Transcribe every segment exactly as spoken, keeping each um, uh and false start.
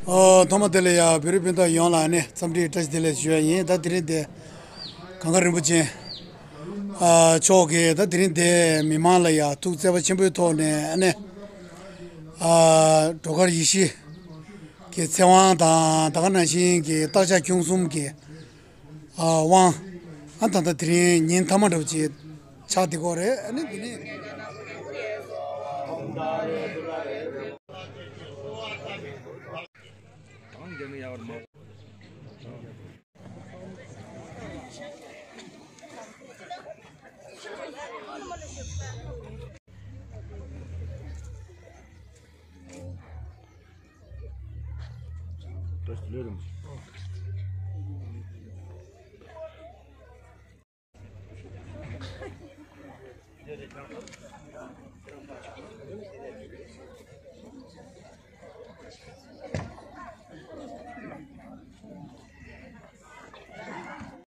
ཨོ། ཐོག་མ་དེ་ལ་ཡ་བོད་རིགས་སྤུན་ཟླ་ཡོངས་ལ་ནི་འཚམས་འདྲི་བཀྲ་ཤིས་བདེ་ལེགས་ཞུ་ཡ་ཡིན། ད་དེ་རིང་དེ་གངས་དཀར་རིན་པོ་ཆེ་ཨ་མཆོག་གིས་ད་དེ་རིང་དེ་མི་མང་ལ་ཡ་ཐུགས་བརྩེ་བ་ཆེན་པོའི་ཐོག་ནས་ཨ་ནི་ཨ་སྒྲོལ་དཀར་ཡེ་ཤེས་ཀྱི་ཚེ་དབང་དང་ད་ག་ནང་བཞིན་གྱི་བརྟག་དཔྱད་ཁྱུང་གསུམ་གྱི་ཨ་དབང་ཨ་ད་ལྟ་དེ་རིང་ཉིན་མཐའ་མ་འདྲ་པོ་ཅིག་ཆགས་བསྡད་ཀྱི་ཡོད་རེད། ཨ་ནི་དེ་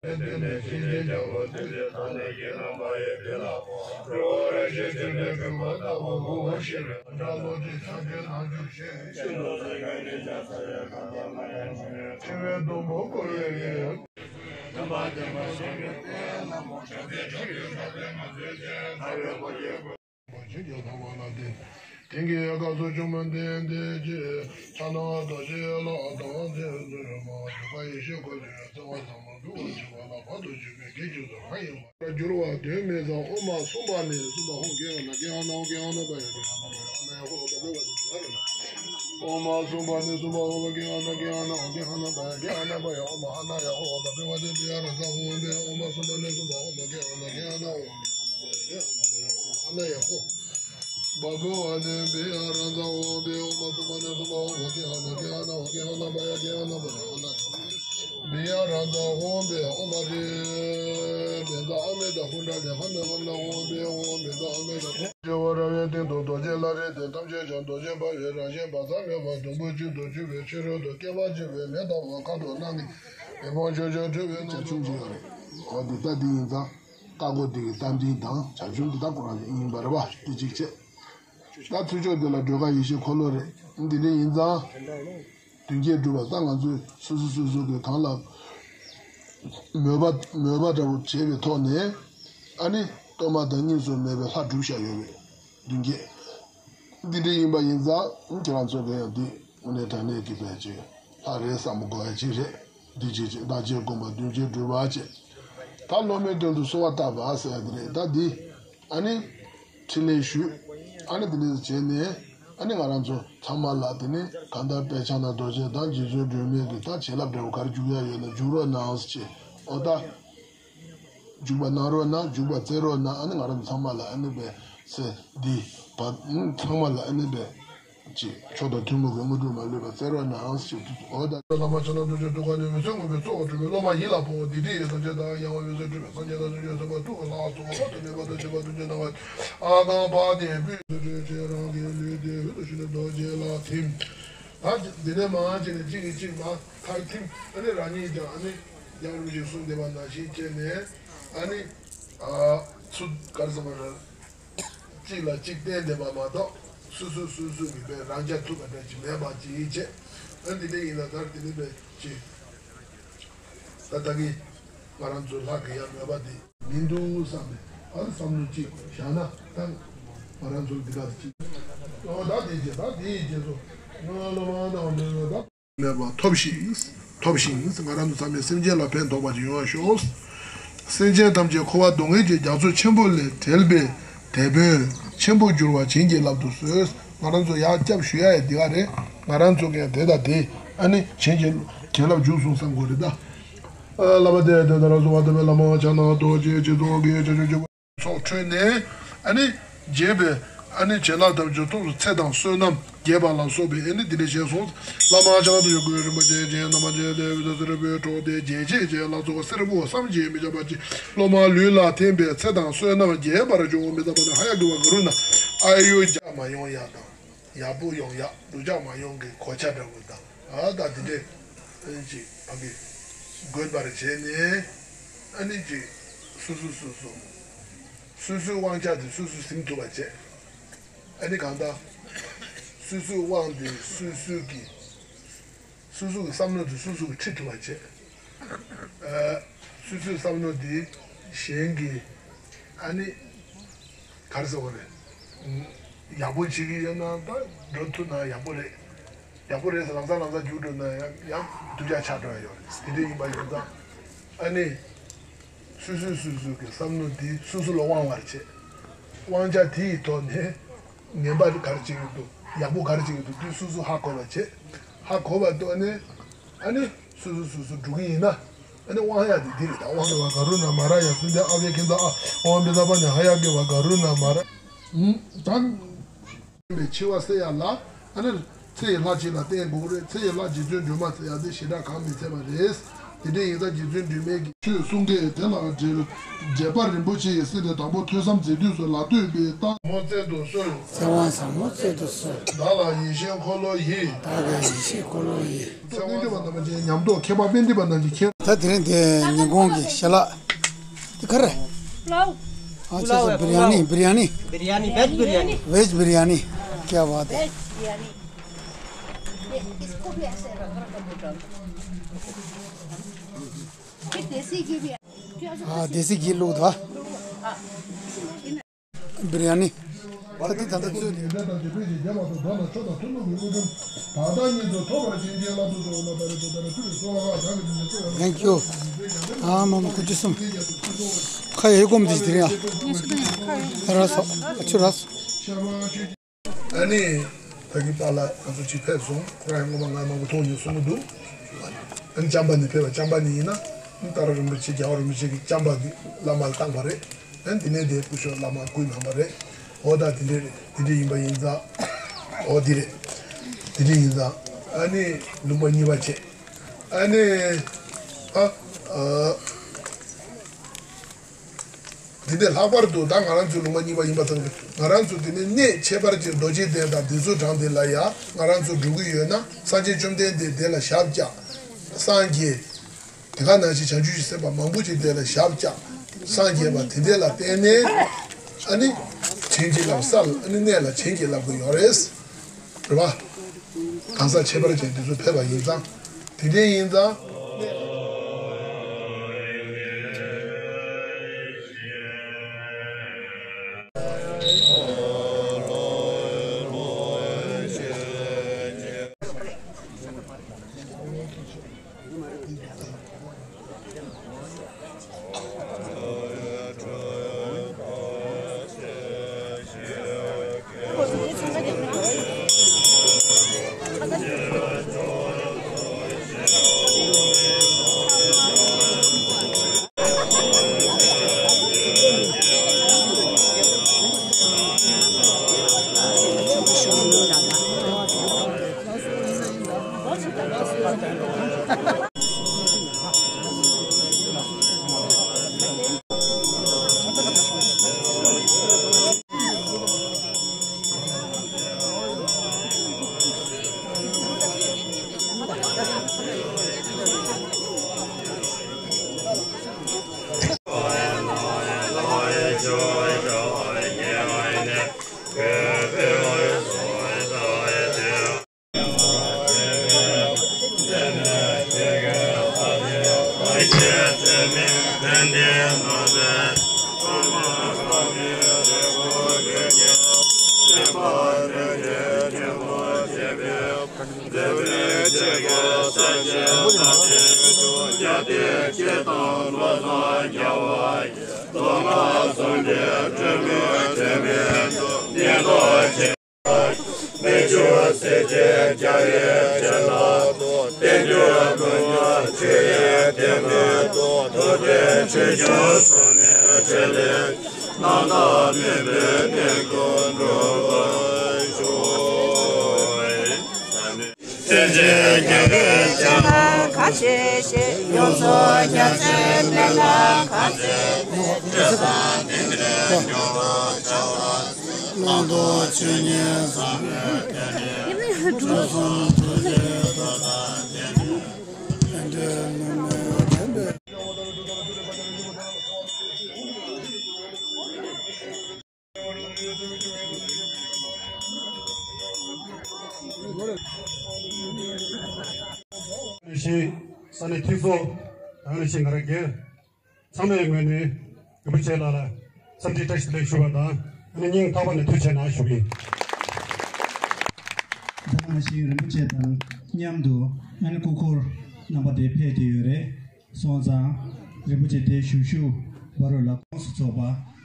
ནས། བྱིན་གྱིས་བརླབས་པ་ལ་བརྟེན། དེང་གི་སྐབས་སུ་བྱུང་བ་འདི་འདི་ཕྱིར། ཕྱག་ན་རྡོ་རྗེ་ལ་དང་འདི་ཚུ་མ་འཇུག་པ་ཡེ་ཤེས་སྐུ་ལས་རྩ་བ་ཟབ་མོ་འདུལ་བར་བྱེད་པ་ལ་བར་དུ་གཅོད་པའི་གེགས་ཀྱི་རང་ཡིན་པར་འགྱུར་བ་དོན་མེད་ཙང་། ཨོ་མ་གསུམ་པ་ནས་གསུམ་པ་ཧོ་གེ་ཧ་ན་གེ་ཧ་ན་ཧོ་གེ་ཧ་ན་པ་ཡ་གེ་ཧ་ན་པ་ཡ་ཨ་ན་ཡ་ཧོ་ཧོ་ད་པེ་བ་དེ་ཡ་ར་ན། ཨོ་མ་གསུམ་པ་ནས་གསུམ་པ་ཧོ་གེ་ཧ་ན་གེ་ཧ་ན་ཧོ་གེ་ཧ་ན་པ་ཡ་གེ་ཧ་ན་པ་ཡ་ཨོ་མ་ཨ་ན་ཡ་ཧོ་ཧོ་ད་པེ་བ་དེ་པེ་ཡ་ར་ན་ཧོ་པེ། ཨོ་མ་གསུམ་པ་ནས་གསུམ་པ་ཧོ་མ་གེ་ཧ་ན་གེ་ཧ་ན་ཧོ་གེ་ཧ་ན་པ་ཡ་ཨོ་མ་ཨ་ན་ཡ་ཧོ། བ་གོ་བ་ནས་བི་ཡ་ར་ཛ་འོ་བི་ཨོ་མ་སུ་བ་ན་སུ་བ་འོ་མ་ཀེ་ཧ་ན་ཀེ་ཧ་ན་འོ་ཀེ་ཧ་ན་བ་ཡ་ཀེ་ཧ་ན་བ་ཡ་ཧ་ན་ཡ། བི་ཡ་ར་ཛ་འོ་བི་ཨོ་མ་རི། མེ་ཛ་ཨ་མེ་ཛ་ཧུ་ན་ལེ་ཧ་ན་ཧ་ན་འོ་བི་ཨོ་མེ་ཛ་ཨ་མེ་ཛ། སྐྱེ་བོ་ར་བའི་སྟེང་དུ་རྡོ་རྗེ་ལྷ་རི་དེ་ཐམས་ཅད་ཀྱང་རྡོ་རྗེ་འབར་བའི་རང་བཞིན་པ་ཟག་མེད་པ་དུམ་བུ་གཅིག་ཏུ་གྱུར་པའི་ཕྱི་རོལ་དུ་བསྐལ་པ་གཅིག་པའི་མེ་ལྟ་བུ་མཁའ་དང་གནམ་གྱི་མེ་ཕོ་ཆོས་ཅན་སྤྲུལ་པའི་རྣམ་ཅན་ཆུང་ཅིག་ཡོད་རེད། འོ་འདི་ལྟ་འདི་ཡིན་ཙང་། ལྟ་སྒོ་འདི་གི་རྟ་མགྲིན་དང་བྱ་ཁྱུང་འདི་དག་ཁོ་རང་ཡིན་པ་རེད་པ། འདི་གཅིག་བྱས། ད་ཚུར་ཕྱོགས་འདི་ལ་སྒྲོལ་དཀར་ཡེ་ཤེས་འཁོར་ལོ་རེད། འདི་འདྲ་ཡིན་ཙང་། མདུན་བསྐྱེད་སྒྲུབ་པ་ད་ང་ཚོས་སོ་སོ་སོ་སོ་གི་གང་ལ་མོས་པ་མོས་པ་འདྲ་པོ་བྱས་པའི་ཐོག་ནས། ཨ་ནི་གཏོར་མ་དང་གཉིས་སུ་མེད་པའི་ལྷ་སྒྲུབ་བྱ་ཡོད་པས། མདུན་བསྐྱེད། འདི་འདྲ་ཡིན་པ་ཡིན་ཙང་ཁྱེད་རང་ཚོ་གི་ཡང་འདི་དངོས་གནས་དྲང་གནས་ཀྱི་ཕལ་ཆེར་ལྷ་རེད་བསམ་དགོས་ཡ་ཅིག་རེད། འདི་ཅིག་ཅིག་བདག་གཅེས་བསྒོམ་པ་མདུན་བསྐྱེད་སྒྲུབ་པ་བྱས། ད་སློབ་མའི་དོན་དུ་གསོལ་བ་བཏབ་པ་ཟེར་ཡ་དེ་རེད། ད་འདི་ཨ་ནི་འཕྲིན་ལས་ཞུས། ཨ་ནི་འདི་འདྲ་བྱས་ནས་ཨ་ནི་ང་རང་ཚོ་ཚང་མ་ལ་དེ་ནི་གང་ལྟར་དཔེ་ཕྱག་ན་རྡོ་རྗེ་དང་རྗེ་བཙུན་སྒྲོལ་མའི་གི་ད་བྱིན་རླབས་འདྲ་བོ་ག་རེ་འཇུག་ཡ་ཡོད་ན་འཇུག་རོགས་གནང་ཟེར་བྱས། ཨོ་ད། འཇུག་པ་གནང་རོགས་གནང་། འཇུག་པ་བསྩལ་རོགས་གནང་། ཨ་ནི་ང་རང་ཚང་མ་ལ་ཨ་ནི་པའི་སེ་འདི་བ་ཚང་མ་ལ་ཨ་ནི་པའི་ཅི་མཆོག་དང་ཐུན་མོང་གི་དངོས་གྲུབ་མ་ལུས་པ་བསྩལ་རོགས་གནང་ཞེས་དུས་འོ་ད། བླ་མ་ཕྱག་ན་རྡོ་རྗེ་ཐུགས་ཀར་ཉི་འོད་ཟེར་ངུ་བའི་གཙོ་བོ་གྲུབ་པའི་སློབ་མ་ཡིད་ལ་ཕོག་འདི་དེ་ཡི་སངས་རྒྱས་དང་ཡང་བ་འོད་ཟེར་སྤྲུལ་པའི་སངས་རྒྱས་དང་བྱང་ཆུབ་སེམས་དཔའ་ཐུགས་ཀྱི་ལྷ་ཚོགས་དཔག་ཏུ་མེད་པ་དང་བྱེ་བ་བདུན་ཅུ་ནང་ཨ་གང་བ་དེ་བུས་སུ་སྤྲུལ་ཆེན་རང་གི་ལུས་དེ་འོད་དུ་ཞུ་ནས་རྡོ་རྗེ་ལ་ཐིམ། ད་འདི་ནས་མར་བྱས་ནས་གཅིག་གིས་གཅིག་མར་མཐར་ཐིམ། ཨ་ནི་རང་ཉིད་ཀྱང་ཨ་ནི་ཡང་རུ་ཞིག་གསུངས་བསྡད་པ་ནང་བཞིན་བྱས་ནས་ཨ་ནི་ཨ་ཚུར་ག་རེ་ཟེར་བ་རེད། གཅིག་ལ་གཅིག་བརྟེན་བསྡད་པ་མ་གཏོགས་སོ་སོ་སོ་སོ་གི་བས་རང་རྐྱ་ཐུབ་པ་འདྲ་ཅིག་མེད་པ་ཅིག་བྱས། ཨ་འདི་འདྲ་ཡིན་ན་ད་དེ་ནི་བས་ཅིག་ད་ལྟ་གི་ང་རང་ཚོའི་ལྷ་གི་ཡང་མོས་པ་དེ་མི་འདུག་བསམ་ནས་ཨ་ནི་བསམ་བློ་ཅིག་བཞག་ན་ད་ང་རང་ཚོ་འདི་ག་ཅིག་ཨོ་ད་དེ་བྱས་ད་དེ་ཡི་རྗེས་སུ་ང་ལ་མ་དང་མི་ལ་ད། མེད་པ་ཐོབ་ཤིག་ཐོབ་ཤིག་ང་རང་ཚོ་ཚང་མས་སེམས་ཅན་ལ་ཕན་ཐོགས་པ་ཅིག་ཡོང་བ་ཤོག་སེམས་ཅན་ཐམས་ཅད་འཁོར་བ་སྡུག་བསྔལ་གྱི་རྒྱ་མཚོ་ཆེན་པོ་ལས་བསྒྲལ་བའི་དེད་དཔོན་ཆེན་པོ་འགྱུར་བ་བྱིན་གྱིས་བརླབ་ཏུ་གསོལ། ང་རང་ཚོ་ཡར་སྐྱབས་ཞུ་ཡ་ཡི་འདི་ག་རེད། ང་རང་ཚོ་གས་དེ་དང་དེ་ཨ་ནི་བྱིན་གྱིས་བྱིན་རླབས་འཇུག་སོང་བསམ་དགོས་རེད་ད། བསླབ་པ་དེ་དེ་ལྟར་གསོལ་བ་བཏབ་པས་བླ་མ་ཕྱག་ན་རྡོ་རྗེ་རྗེ་བཙུན་དབང་གི་བྱང་ཆུབ་སྤྱོད་པ། ཚོགས་འཕྲོས་ནས་ཨ་ནི་རྒྱས་པའི་ཨ་ནི་བྱིན་རླབས་ཐམས་ཅད་ཐོག་ཏུ་ཚེ་དང་བསོད་ནམས་རྒྱས་པ་ལ་སོགས་པའི་ཨ་ནི་འདི་འདྲ་བྱས་སོང་། བླ་མ་ཕྱག་ན་རྡོ་རྗེ་སྐུ་རིན་པོ་ཆེ་རྗེ་རྣམ་པར་རྒྱལ་ཏེ་འོད་ཟེར་སེར་པོའི་ཕྲོ་དེ་རྒྱས་བྱེད་ཅན་ལ་སོགས་པ་སེར་པོ་བསམ་གྱིས་མི་ཁྱབ་པ་ཅིག་སློབ་མ་ལུས་ལ་ཐིམ་པས་ཚེ་དང་བསོད་ནམས་རྒྱས་པར་འགྱུར་བ་མི་འདའ་བ་ན་ཧ་ཡ་གི་བ་ག་རུ་ན་ཨ་ཡུ་རྒྱ་མ་ཡོང་ཡ་དང་། ཡག་པོ་ཡོང་ཡག་སྡུག་ཅག་མ་ཡོང་གི་གོ་ཆ་འདྲ་བོ་དང་ཨ་ད་དེ་འདྲས་ཨ་ནི་ཅིག་ཕ་གི་དགོས་པར་བྱས་ནས་ཨ་ནི་ཅིག་སོ་སོ་སོ་སོ་སོ་སོའི་དབང་ཆ་དེ་སོ་སོས་ཟིན་ཐུབ་པ་བྱས། ཨ་ནི་གང་ལྟར་སོ་སོའི་དབང་དེ་སོ་སོའི་གི་ སོ་སོ་གི་བསམ་བློ་དེ་སོ་སོ་གི་ཁྲིད་ཐུབ་པ་བྱེད། ཨ། སོ་སོའི་བསམ་བློ་དེ་གཞན་གྱི་ཨ་ནི་ག་རེ་ཟེར་བ་རེད། ཡག་པོ་བྱེད་ཀྱི་ཡོད་ན་ད་འགྲོ་ཐུབ་ན་ཡག་པོ་རེད། ཡག་པོ་རེད་ཟེར་ལམ་སང་ལམ་སང་རྒྱུགས་འགྲོ་ན་ཡང་ཡང་སྡུག་ཅག་ཆགས་འགྲོ་ཡ་ཡོད་རེད། དེ་འདྲ་ཡིན་པ་ཡིན་ཙང་ཨ་ནི། སོ་སོས་སོ་སོ་གི་བསམ་བློ་འདི་སོ་སོ་ལ་དབང་བར་བྱེད། དབང་ཆ་དེ་ཡི་ཐོག་ནས་ངན་པ་ག་རེ་བྱེད་ཀྱི་འདུག་ཡག་པོ་ག་རེ་བྱེད་ཀྱི་འདུག་དེ་སོ་སོ་ཧ་གོ་བ་བྱེད། ཧ་གོ་བ་ཐོག་ནས་ཨ་ནི་སོ་སོ་སོ་སོ་འགྲོ་གི་ཡིན་ན་ཨ་ནི་དབང་ཡག་དེ་འདི་རེད། ད་དབང་གི་བ་ག་རུ་ན་མ་ར་ཡ་སུན་དེ་ཨ་བེ་ཁེན་ད་ཨ་དབང་བི་ད་པ་ནི་ཧ་ཡག་གི་བ་ག་རུ་ན་མ་ར། ཨུམ་ད། པའི་འཆི་བ་སེལ་ཡ་ལ་ཨ་ནི་ཚེ་ཡི་ལྷ་གཅིག་ལ་བརྟེན་དགོས་རེད། ཚེ་ཡི་ལྷ་རྗེ་བཙུན་སྒྲོལ་མ་ཟེར་ཡ་དེ་ཞེ་དྲག་གང་མི་འཚམ་པ་རེད། དེ་འདྲ་ཡིན་ཙང་རྗེ་བཙུན་སྒྲོལ་མའི་གི་ཆོས་གསུང་གི་དེ་ལ་འགྲེལ། རྗེ་བཙུན་རིན་པོ་ཆེ་ཡི་སྲིད་དེ་དང་པོ་ཐོས་བསམ་མཛད་དུས་སུ་ལ་ལྟོས་པའི་རྟགས་མོ་སྩལ་དུ་གསོལ། ཚེ་དབང་ཟབ་མོ་སྩལ་དུ་གསོལ། བདག་ལ་ཡེ་ཤེས་འཁོར་ལོ་ཡི། བདག་ལ་ཡེ་ཤེས་འཁོར་ལོ་ཡི། ཚེ་དབང་ཟབ་མོ་སྩལ་དུ་གསོལ། ད་དེ་རིང་དེ་ཉིན་གུང་གི་ཞལ་ལག་འདི་ག་རེ། ཨ་ཆ་ཆ་བི་རི་ཡ་ནི། བི་རི་ཡ་ནི། བེཇ་བི་རི་ཡ་ནི། བེཇ་བི་རི་ཡ་ནི། ཀྱ་བ་དེ། ཨ་དེ་སི་གི་ལུག་ད། བི་རི་ཡ་ནི། ད་དེ་ད་ལྟ་ཚོད་རེད། Thank you. ཨ་མ་མ་ཀུ་ཅི་སུམ། ཁ་ཡེ་གོམ་དེ་དེ་རེད་ཨ། ར་སོ། ཨ་ཆུ་ར་སོ། ཨ་ནི། ད་གིན་པཱ་ལགས་ང་ཚོ་གཅིག་ཕེབས་སོང་། ཁོ་རང་ཡང་སྔོན་མ་ང་མང་པོ་མཐོང་མྱོང་གསུང་གི་འདུག་ཨ་ནི་བྱམས་པ་ནས་ཕེབས་པ་བྱམས་པ་ནས་ཡིན་ན་ཨ་ནི་ཏཱ་ར་རིན་པོ་ཆེ་རྒྱལ་བ་རིན་པོ་ཆེ་གིས་བྱམས་པ་གི་བླ་མ་ལ་བཏང་པ་རེད། ཨ་ནི་དེ་ནས་དེ་སྐུ་ཞབས་བླ་མ་སྐུའི་ནང་པ་རེད། འོ་ད་དེ་འདྲས་རེད། དེ་འདྲས་ཡིན་པ་ཡིན་ཙང་། འོ་དེ་རེད། དེ་འདྲས་ཡིན་ཙང་ཨ་ནི་ལུང་པ་གཉིས་པ་བྱས། ཨ་ནི། ཨ། ཨ། འདི་ནས་ལྷག་པར་དུ་ད་ང་རང་ཚོའི་ལུང་པ་གཉིས་པ་ཡིན་པ་ཙམ་གྱིས་ང་རང་ཚོ་འདི་ནས་གནས་ཁྱད་པར་ཅན་རྡོ་རྗེ་གདན་དང་འདི་ཚོ་གྲངས་འདི་ལ་ཡང་ང་རང་ཚོ་འགྲོ་གི་ཡོད་ན་སངས་རྒྱས་བཅོམ་ལྡན་འདས་དེ་ལ་ཞབས་བཀྱག་སངས་རྒྱས། དེ་ག་ནང་བཞིན་བྱང་ཆུབ་ཀྱི་སེམས་དཔའ་མང་པོ་ཅིག་དེ་ལ་ཞབས་བཀྱག་སངས་རྒྱས་པ་དེ་འདྲ་ལ་བརྟེན་ནས་ཨ་ནི་བྱིན་གྱིས་བརླབས་ས་ལ་ཨ་ནི་གནས་ལ་བྱིན་གྱིས་བརླབས་ཀྱི་ཡོད་རེད། རེད་པ། གང་ཟག་ཁྱད་པར་ཅན་དེ་ཚོ་ཕེབས་པ་ཡིན་ཙང་། དེ་འདྲ་ཡིན་ཙང་། བཞིན་ས་གནས་འཐུས་ཚོགས་དང་ནི་ཞིག་ང་རང་སྒེར་ཚང་མའི་ངོས་ནས་རིན་པོ་ཆེ་ལགས་ལ་འཚམས་འདྲི་བཀྲ་ཤིས་བདེ་ལེགས་ཞུ་བ་དང་ཨ་ནི་སྙིང་ཐག་པ་ནས་ཐུགས་རྗེ་གནང་ཞུ་གི་ཡིན། ད་ག་ནང་བཞིན་རིན་པོ་ཆེ་དང་མཉམ་དུ་ཨ་ནི་སྐུ་འཁོར་རྣམ་པ་དེ་ཕེབས་བསྡད་ཡོད་རེད། སོང་ཙང་རིན་པོ་ཆེ་དེ་བཞུགས་བཞུགས་བར་རོ་ལ་ཁོངས་སུ་ཚོགས་པ་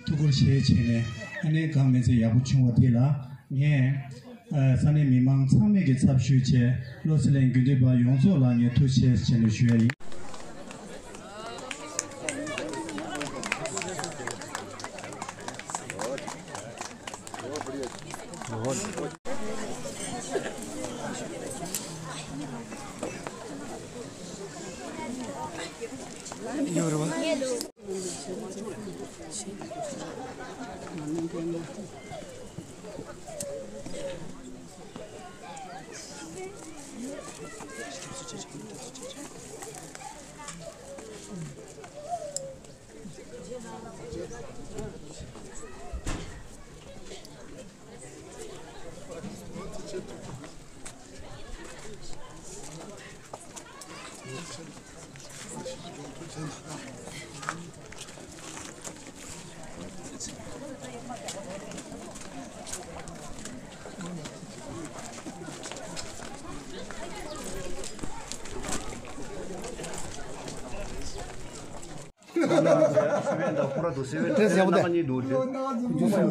ཐུགས་ཁུར་བཞེས་བྱས་ནས་ཨ་ནི་གང་མིན་ཚེ་ཡག་པོ་བྱུང་བ་དེ་ལ་ངས་ཨ་ས་གནས་མི་མང་ཚང་མས་ཀྱི་ཚབ་ཞུས་བྱས་བློ་གསལ་གླིང་དགེ་འདུན་པ་ཡོངས་རྫོགས་ལ་ངས་ཐུགས་རྗེ་ཆེ་ཞུ་ཡ་ཡིན། ཡོད་རེད་བ།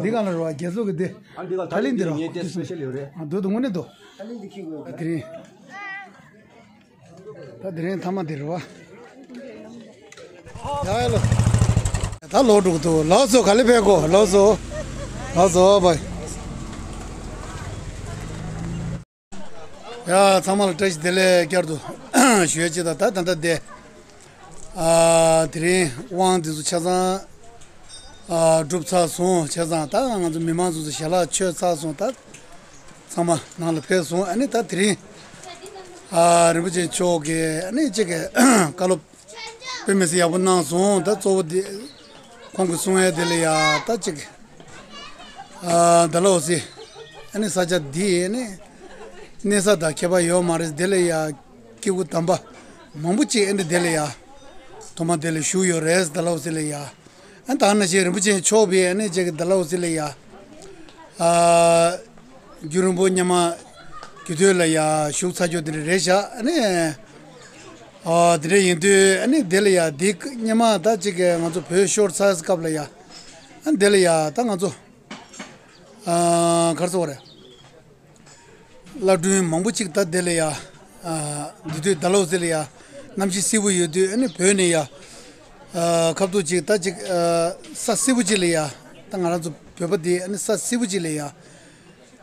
འདི་ག་ལ་རོ་རྒྱལ་ཚོགས་ཀྱི་འདི། ཨ་འདི་ག་ད་ལིང་འདི་རོ། ངས་དེ་སི་པེ་ཤལ་ཡོད་རེད། ཨ་འདུག་འདུག་དངོས་གནས་འདུག་དེ་རིང་། ད་དེ་རིང་མཐའ་མ་འདི་རེད་བ། ཡ་ཡ་ལོ། ད་ལོག་འགྲོ་གི་འདུག་ལགས་སོ། ག་ལེ་ཕེབས་གོ། ལགས་སོ། ལགས་སོ་བའི། ཡ་ཚང་མ་ལ་བཀྲ་ཤིས་བདེ་ལེགས་བསྐྱར་དུ་ཞུ་ཡ་ཅི་ད་ད་ད་ད་བསྡད། ཨ་དེ་རིང་དབང་འདི་ཚོ་ཆ་ཚང་ཨ་གྲུབ་ཚར་སོང་། བྱས་ཙང་ད་ང་ཚོ་མི་མང་ཚོ་ཚོ་ཞལ་ལག་མཆོད་ཚར་སོང་། ད་ཚང་མ་ནང་ལ་ཕེབས་སོང་། ཨ་ནི་ད་དེ་རིང་ཨ་རིན་པོ་ཆེ་མཆོག་གིས་ཨ་ནི་གཅིག་གི་བཀའ་སློབ་དཔེ་མི་སྲིད་ཡག་པོ་གནང་སོང་། ད་གཙོ་བོ་འདི་ཁོང་གིས་གསུང་ཡ་དེ་ལ་ཡ་ད་གཅིག་ཨ་ད་ལོ་སི་ཨ་ནི་ས་ཆ་འདི་ཨ་ནི་གནས་ས་དང་ཁྱད་པར་ཡོད་མ་རེད། དེ་ལ་ཡ་སྐྱེ་དགུ་དམ་པ་མང་པོ་ཅིག་ཨ་ནི་དེ་ལ་ཡ་ཐོག་མ་དེ་ལ་བཞུགས་ཡོད་རེད། ད་ལོ་སི་ལ་ཡ་ཨ་ད་ནང་བཞིན་རིན་པོ་ཆེ་མཆོག་པའི་ཨ་ནི་གཅིག་གི་ད་ལོ་སི་ལ་ཡ་ཨ་རྒྱུ་རིན་པོ་སྙེ་མ་རྒྱུ་དོད་ལ་ཡ་བཞུགས་ཚར་རྒྱུ་དེ་འདྲ་རེད་ཤག་ཨ་ནི་ཨ་དེ་འདྲ་ཡིན་དུས་ཨ་ནི་དེ་ལ་ཡ་འདི་སྙེ་མ་ད་གཅིག་གི་ང་ཚོ་བོད་ཤོར་ཚར་སྐབས་ལ་ཡ་ཨ་དེ་ལ་ཡ་ད་ང་ཚོ་ཨ་ག་རེ་ཟེར་བ་རེད། བླ་སྤྲུལ་མང་པོ་ཅིག་ད་དེ་ལ་ཡ་ཨ་འདི་དུས་ད་ལོ་ཟེར་ལ་ཡ་གནམ་གཤིས་བསིལ་པོ་ཡོད་དུས་ཨ་ནི་བོད་ནས་ཡ་ཨ་ཁབ་ཏུ་ཅིག་ད་ཅིག་ཨ་ས་བསིལ་པོ་ཅིག་ལ་ཡ་ད་ང་རང་ཚོ་བོད་པ་འདི་ཨ་ནི་ས་བསིལ་པོ་ཅིག་ལ་ཡ་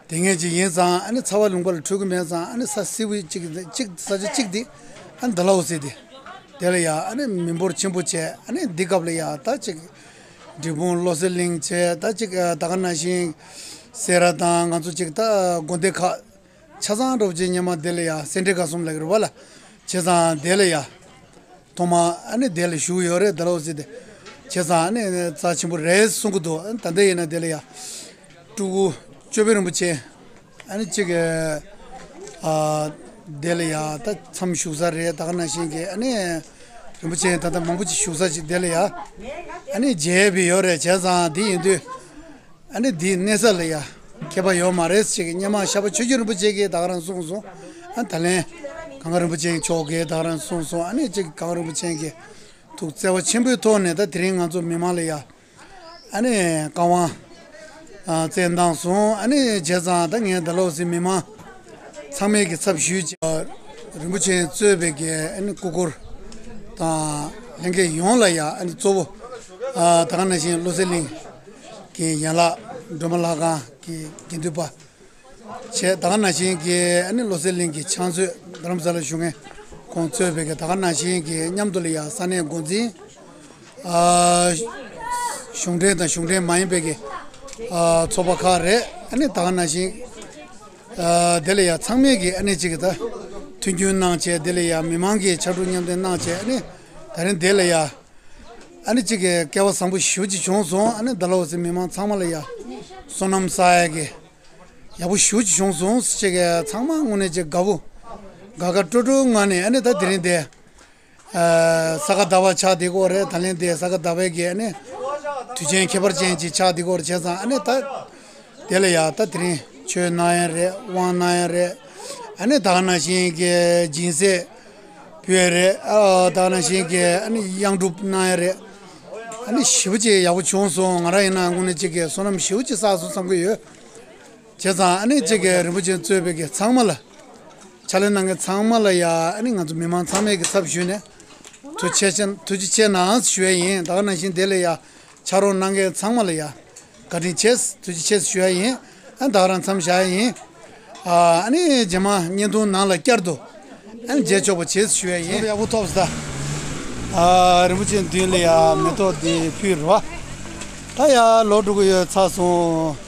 དེ་ངེས་ཅིག་ཡིན་ཙང་ཨ་ནི་ཚ་བ་ལུང་པ་ལ་འཕྲོད་ཀྱི་མེད་ཙང་ཨ་ནི་ས་བསིལ་པོ་ཅིག་ཅིག་ས་ཆ་ཅིག་འདི་ཨ་ནི་ད་ལོ་ཟེར་དེ་དེ་ལ་ཡ་ཨ་ནི་མི་འབོར་ཆེན་པོ་བྱས། ཨ་ནི་འདི་སྐབས་ལ་ཡ་ད་ཅིག་འབྲས་སྤུངས་བློ་གསལ་གླིང་བྱས། ད་ཅིག་ཨ་ད་ག་ནང་བཞིན་སེ་ར་དང་ང་ཚོ་ཅིག་ད་དགོན་སྡེ་ཁག་ཆ་ཚང་རོབ་ཅན་སྙེ་མ་དེ་ལ་ཡ་སེ་འབྲས་དགའ་གསུམ་ལ་གི་རུ་བ་ལ་བྱས་ཙང་དེ་ལ་ཡ་ཐོག་མ་ཨ་ནི་དེ་ལ་བཞུགས་ཡོད་རེད། ད་ལོ་ཟེར་དེ་བྱས་ཙང་ཨ་ནི་རྩ་ཆེན་པོ་རེད་གསུང་གི་འདུག་ཨ་ནི་ད་ལྟ་ཡིན་ན་དེ་ལ་ཡ་སྤྲུལ་སྐུ་ཅོ་པན་རིན་པོ་ཆེ་ཨ་ནི་གཅིག་གི་ཨ་དེ་ལ་ཡ་ད་མཚམས་བཞུགས་ས་རེད། ད་ག་ནང་བཞིན་གྱི་ཨ་ནི་རིན་པོ་ཆེ་ད་ལྟ་མང་པོ་ཅིག་བཞུགས་ས་ཅིག་དེ་ལ་ཡ་ཨ་ནི་མཇལ་བའི་ཡོད་རེད། བྱས་ཙང་དེ་ཡིན་དུས། ཨ་ནི་འདིའི་གནས་ས་ལ་ཡ་ཁྱད་པར་ཡོད་མ་རེད་ཅེས་སྙེ་མ་ཤར་པ་ཆོས་རྒྱལ་རིན་པོ་ཆེ་གིས་ད་ག་རང་གསུངས་སོང་། ཨ་ད་ལན་གངས་དཀར་རིན་པོ་ཆེ་མཆོག་གིས་ད་ག་རང་གསུངས་སོང་། ཨ་ནི་གཅིག་གངས་དཀར་རིན་པོ་ཆེ་གིས་ཐུགས་བརྩེ་བ་ཆེན་པོའི་ཐོག་ནས་ད་དེ་རིང་ང་ཚོ་མི་མང་ལ་ཡ་ཨ་ནི་བཀའ་དབང་ཨ་བསྩལ་གནང་སོང་། ཨ་ནི་བྱས་ཙང་ད་ངས་ད་ལོ་སི་མི་མང་ཚང་མས་ཀྱི་ཚབ་ཞུས་ཀྱི་རིན་པོ་ཆེ་གཙོས་པའི་གི་ཨ་ནི་སྐུ་འཁོར་དང་ལྷན་རྒྱས་ཡོངས་ལ་ཡ་ཨ་ནི་གཙོ་བོ་ཨ་ད་ག་ནང་བཞིན་བློ་གསལ་གླིང་གི་ཡན་ལག་སྒྲོལ་མ་ལྷ་ཁང་གི་དགེ་འདུན་པ་བྱས། ད་ག་ནང་བཞིན་གྱི་ཨ་ནི་བློ་གསལ་གླིང་གི་ཕྱག་མཛོད་རྡ་རམ་ས་ལ་བཞུགས་མཁན་ཁོང་གཙོས་པའི་གི་ད་ག་ནང་བཞིན་གྱི་མཉམ་དུ་ལ་ཡ་ས་གནས་འགོ་འཛིན་ཨ་གཞུང་འབྲེལ་དང་གཞུང་འབྲེལ་མ་ཡིན་པའི་གི་ཨ་ཚོགས་པ་ཁག་རེད། ཨ་ནི་ད་ག་ནང་བཞིན་ཨ་དེ་ལ་ཡ་ཚང་མས་ཀྱི་ཨ་ནི་གཅིག་གི་ད་མཐུན་རྐྱེན་གནང་བྱས། དེ་ལ་ཡ་མི་མང་གི་ཕྱར་གྲུ་མཉམ་འདེགས་གནང་བྱས། ཨ་ནི་ད་རིང་དེ་ལ་ཡ་ཨ་ནི་གཅིག་གི་སྐལ་བ་བཟང་པོ་ཞེ་པོ་ཅིག་བྱུང་སོང་། ཨ་ནི་ད་ལོ་སི་མི་མང་ཚང་མ་ལ་ཡ་བསོད་ནམས་བསགས་ཡ་གི་ཡག་པོ་ཞེ་པོ་ཅིག་བྱུང་སོང་ཟེར་གི་ཚང་མ་དངོས་གནས་ཅིག་དགའ་པོ་ དགའ་དགའ་སྤྲོ་སྤྲོའི་ངང་ནས་ཨ་ནི་ད་དེ་རིང་དེ། ཨ་ས་ག་ཟླ་བ་ཆགས་བསྡད་ཀྱི་ཡོད་རེད། ད་ལན་དེ་ས་ག་ཟླ་བའི་གི་ཨ་ནི་དུས་ཆེན་ཁྱད་པར་ཅན་ཅིག་ཆགས་བསྡད་ཀྱི་ཡོད་རེད། བྱས་ཙང་ཨ་ནི་ད་དེ་ལ་ཡ་ད་དེ་རིང་ཆོས་གནང་ཡ་རེད། དབང་གནང་ཡ་རེད། ཨ་ནི་ད་ག་ནང་བཞིན་གི་སྦྱིན་སྲེག་ཕུལ་ཡ་རེད། ཨ་ད་ག་ནང་བཞིན་གི་ཨ་ནི་གཡང་སྒྲུབ་གནང་ཡ་རེད། ཨ་ནི་ཞེ་པོ་ཅིག་ཡག་པོ་བྱུང་སོང་། ང་རང་ཡིན་ན་དངོས་གནས་ཅིག་གི་བསོད་ནམས་ཞེ་པོ་ཅིག་བསགས་སོང་བསམ་གྱི་ཡོད། བྱས་ཙང་ཨ་ནི་ཅིག་གི་རིན་པོ་ཆེ་གཙོས་པའི་གི་ཚང་མ་ལ། ཕྱག་ལས་གནང་མཁན་ཚང་མ་ལ་ཡ། ཨ་ནི་ང་ཚོ་མི་མང་ཚང་མའི་གི་ཚབ་ཞུས་ནས་ཐུགས་རྗེ་ཆེ། ཐུགས་རྗེ་ཆེ་གནང་ཞུ་ཡ་ཡིན། ད་ག་ནང་བཞིན་དེ་ལ་ཡ་ཕྱག་རོགས་གནང་མཁན་ཚང་མ་ལ་ཡ་བཀའ་དྲིན་ཆེ། ཐུགས་རྗེ་ཆེ་ཞུ་ཡ་ཡིན། ཨ་ད་ག་རང་མཚམས་བཞག་ཡ་ཡིན། ཨ་ཨ་ནི་རྗེས་མ་བརྙན་ཐུང་ནང་ལ་བསྐྱར་དུ་ཨ་ནི་མཇལ་ཆོག་པ་བྱེད་ཞུ་ཡ་ཡིན། ཡག་པོ་ཐོབ་ས། ཨ་རིན་པོ་ཆེ་མདུན་ལ་ཡ་མེ་ཏོག་འདི་ཕུལ་རོགས། ད་ཡ་ལོག་འགྲོ་གི་ཡོད། ཚར་སོང་།